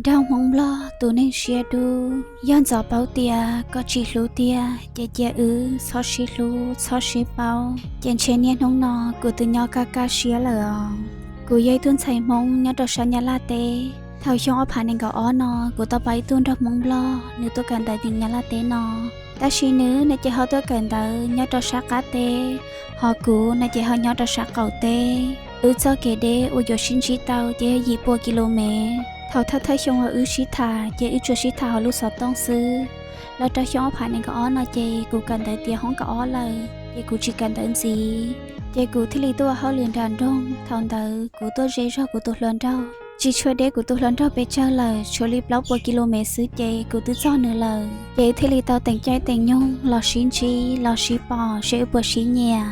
Nraug Hmoob Nplog tus neeg siab dub, yog ntxov paub tias koj tsis hlub tiag ces cia wb txhob sib hlub txhob sib paub, ces ntshe niaj hnub no kuv twb nyob kaj kaj siab lawm os. Kuv yog ib tug ntxhais Hmoob nyob rau sab Nyab Laj teb. Thaum xyoo ob phav nees nkaum ob no kuv tau pom ib tug nraug Hmoob Nplog nws tuaj kawm ntawv tim Nyab Laj teb no, tab sis nws no ces ho tuaj kawm ntawv nyob rau sab qab teb, ho kuv no ces ho nyob rau sab qaum teb. Wb txoj kev deb uas yuav sib ntsib tau ces yog yim pua kis lus mev. Thaum thawj thawj xyoo uas wb sib tham ces wb tsuas sib tham hauv lub xov tooj xwb. Los rau xyoo ob phav nees nkaum ob no ces kuv kawm ntawv tiav hoob kaum ob lawm ces kuv tsis kawm ntawv ntxiv, ces kuv thiaj li tuaj ua hauj lwm nram nroog. Thaum ntawd kuv tuaj ze zog kuv tus hluas nraug, tsis tshua deb kuv tus hluas nraug pes tsawg lawm, tshuav li plaub puas kis lus mev xwb ces kuv twb txog nws lawm. Ces wb thiaj li tau teem caij teem nyoog los sib ntsib los sib pom seb wb puas sib nyiam.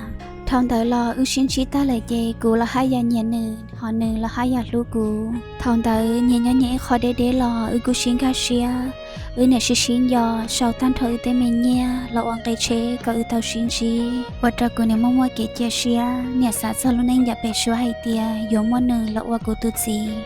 Dhau ntawd los wb sib ntsib tag lawm ces kuv los haj yam nyiam nws, ho nws los haj yam hlub kuv. Thaum ntawd nyias nyob nyias ib qho deb deb los wb kuj sib nkag siab, wb niam sib sib nco sau tag nrho wb tej me nyiaj los ua nqe tsheb kom wb tau sib ntsib, ua rau kuv niam muaj muaj kev cia siab, niam xav txog lub neej yav pem suab hais tias yuav muaj nws los ua kuv tus txiv,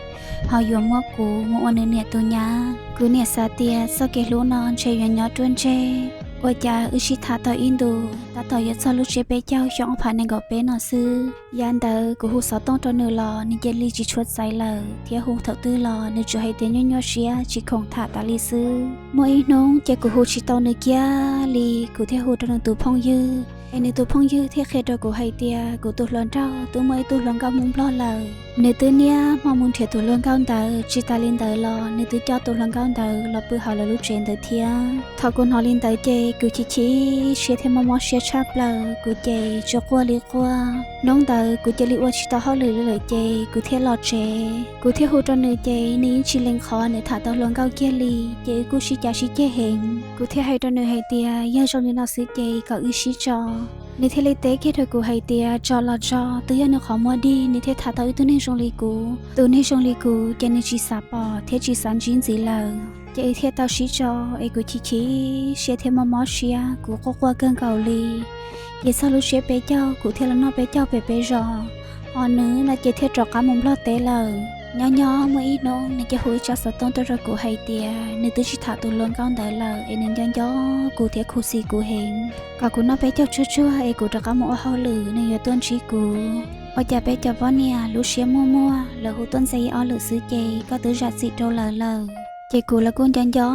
ho yuav muab kuv mus ua nws niam tus nyab. Kuv niam xav tias txoj kev hlub no ntshe yuav nyob ruaj ntseg, ua cas wb sib tham tau ib ntus tab tom yuav txog lub tsiab peb caug xyoo ob phav nees nkaum peb no xwb. Yav ntawd kuv hu xov tooj rau nws los nws cia li tsis tshua txais lawm, thiab hu thaum twg los nws tsuas hais tias nyuaj nyuaj siab tsis khoom tham tas li xwb. Muaj ib hnub ces kuv hu tsis tau nws kiag li, kuv thiaj hu rau nws tus phooj ywg, es nws tus phooj ywg thiaj qhia rau kuv hais tias kuv tus hluas nraug twb muaj ib tug hluas nkauj Hmoob Nplog lawm. Nws twb niaj hmo mus nrhiav tus hluas nkauj ntawd, tsis tas li ntawd los nws twb coj tus hluas nkauj ntawd los pw hauv lawv lub tsev ntawd thiab. Thaum kuv hnov li ntawd ces kuv chim chim siab thiab mob mob siab tshaj plaws, kuv ces tsuas quaj li quaj. Hnub ntawd kuv cia li ua tsis tau hauj lwm li lawm ces kuv thiaj los tsev. Kuv thiaj hu rau nws ces nws yeej tsis lees qhov nws tham tau hluas nkauj kiag li, ces wb kuj sib cav sib ceg heev. Kuv thiaj hais rau nws hais tias yog zoo li no xwb ces kom wb sib tso. Nws thiaj li teb kiag rau kuv hais tias tso los tso, twb yog nws qhov muag dig nws thiaj tham tau ib tug neeg zoo li kuv. Tus neeg zoo li kuv ces nws tsis xav pom thiab tsis xav ntsib ntxiv lawm. Ces wb thiaj tau sib tso, es kuv chim chim siab thiab mob mob siab, kuv quaj quaj kawg nkaus li. Ces txog lub tsiab peb caug kuv thiaj los noj peb caug pem peb zos, ho nws no ces thiaj rov qab mus Nplog teb lawm. Nyob nyob muaj ib hnub nws cia hu ib tsab xov tooj tuaj rau kuv hais tias nws twb tsis tham tus hluas nkauj ntawd lawm, es nws nco nco kuv thiab khuv xim kuv heev, kom kuv noj peb caug tsuag tsuag es kuv rov qab mus ua hauj lwm nws yuav tuaj ntsib kuv. Ua cas peb cov poj niam lub siab muaj muaj, lawv hu tuaj ntxiv ob lwm xwb ces koj twb zam txim rau lawv lawm. Ces kuv los kuj nco nco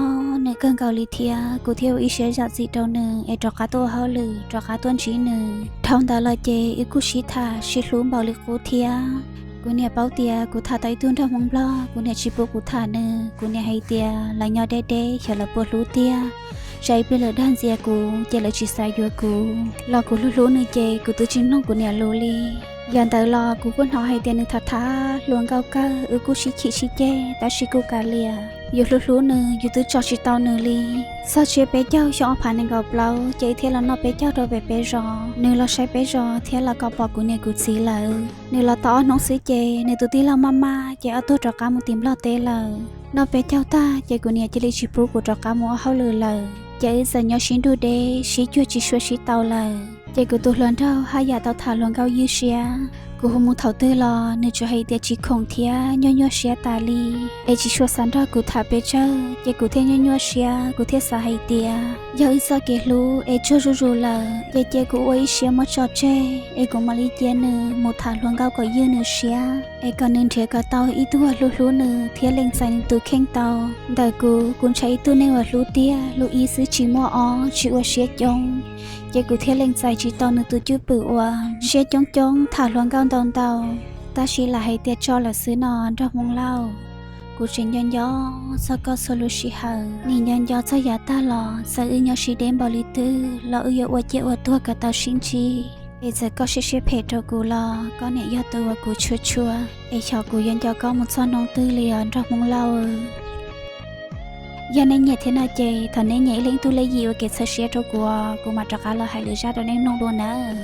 nws kawg nkaus li thiab, kuv thiaj ua ib siab zam txim rau nws es rov qab tuaj ua hauj lwm rov qab tuaj ntsib nws. Dhau ntawd los ces wb kuj sib tham sib hlub npaum li qub thiab. Kuv niam paub tias kuv tham tau ib tug nraug Hmoob Nplog, kuv niam tsis pub kuv tham nws, kuv niam hais tias lawv nyob deb deb xyov lawv puas hlub tiag, tsam ib pliag lawv dag ntxias kuv ces lawv tsis xav yuav kuv. Los kuv hlub hlub nws ces kuv twb tsis mloog kuv niam lus li. Yam ntawd los kuv kuj hnov hais tias nws tham tham hluas nkauj kawg, wb kuj sib chim sib ceg tab sis kuj kav liam. Yus hlub hlub nws yus twb tso tsis tau nws li. Txog tsiab peb caug xyoo ob phav nees nkaum plaub ces wb thiaj los noj peb caug rau pem peb zos. Nws los saib peb zos thiab los kom pom kuv niam kuv txiv lawm. Nws los tau ob hnub xwb ces nws tus tij laug maj maj ces ob tug rov qab mus tim Nplog teb lawm. Noj peb caug tag ces kuv niam cia li tsis pub kuv rov qab mus ua hauj lwm lawm, ces wb txawm nyob sib nrug deb sib cuag tsis sua sib tau lawm. Ces kuv tus hluas nraug haj yam tau tham hluas nkauj ywj siab. Kuv hu mus thaum twg los nws tsuas hais tias tsis khoom thiab nyuaj nyuaj siab tas li, es tsis sua xav nrog kuv tham pes tsawg, ces kuv thiaj nyuaj nyuaj siab, kuv thiaj xav hais tias yog wb txoj kev hlub es tsuag zuj zus lawm, ces cia kuv ua ib siab muab tso tseg, es kuv mam li cia nws mus tham hluas nkauj kom ywj nws siab, es kom nws nrhiav kom tau ib tug uas hlub hlub nws thiab lees txais nws tus kheej tau. Ntawm kuv, kuv ntshai ib tug neeg uas hlub tiag, hlub ib xwb tsis muaj ob, tsis ua siab coob, ces kuv thiaj lees txais tsis tau nws tus cwj pwm uas siab coob coob tham hluas nkauj ntau ntau. Tab sis lam hais tias tso lawm xwb no nraug Hmoob Lauj, kuv tseem nco nco txog koj txhua lub sij hawm. Nim nco nco txog yav tag los txawm wb nyob sib deb npaum li twg los wb yuav ua ciaj ua tuag kom tau sib ntsib. Es txawm koj siab siab phem rau kuv los koj niam yog tus uas kuv tshua tshua, es xyov kuv yuav nco koj mus txog hnub twg li os nraug Hmoob Lauj. Yog nej nyiam thiab no ces thov nej nias ib leeg ib tug like uas kev txhawb siab rau kuv, kuv mam rov qab los hais lwm zaj rau nej mloog dua nawb.